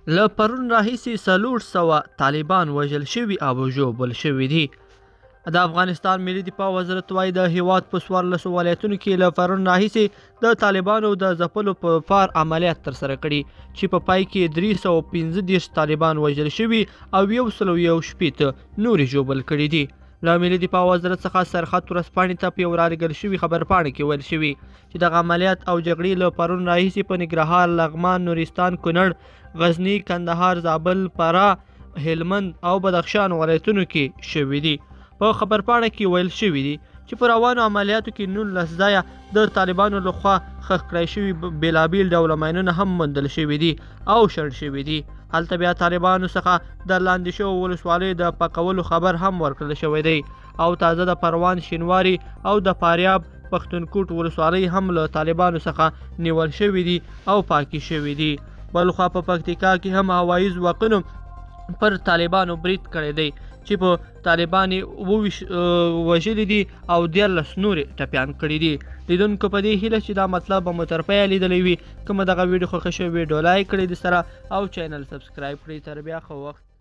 له پرون راهیسې 400 طالبان وژل شوي او ژوبل شوي دي. د افغانستان ملي دفاع وزارت وايي، د هیواد په 14 ولایتونو کې له پرون راهیسې د طالبانو د ځپلو په پار عملیات ترسره کړي، چې په پای کې 335 طالبان وژل شوي او 161 نور ژوبل کړي دي. له ملي دفاع وزارت څخه سرخط ورځپاڼې ته په یو رالېږل شوي خبرپاڼه کې ویل شوي چې دغه عملیات او جګړې له پرون راهیسې په ننګرهار، لغمان، نورستان، کونړ، غزني، کندهار، زابل، فراه، هلمند او بدخشان ولایتونو کې شوي دي. په خبرپاڼه کې ویل شوي دي چې په روانو عملیاتو کې 19 ځایه د طالبانو لخوا ښخ کړای شوي بېلابېل ډوله ماینونه هم موندل شوي دي او شنډ شوي دي. هلته بیا طالبانو څخه د لاندې شوو ولسوالیو د پاکولو خبر هم ورکړل شوی دی او تازه د پروان شینواري او د فاریاب پښتونکوټ ولسوالۍ هم له طالبانو څخه نیول شوي دي او پاکې شوي دي. بلخوا په پکتیکا کې هم هوایي ځواکونو پر طالبانو برید کړی دی چې په طالبان یې وژلي دي او 13 نور یې ټپیان کړي دي. لیدونکو په دې هیله چې دا مطلب به مو تر پایه لیدلی وي. که مو دغه ویډیو خوښه شوې، ویډیو لایک کړئ د سره او چینل سبسکرایب کړئ. تر بیا ښه وخت.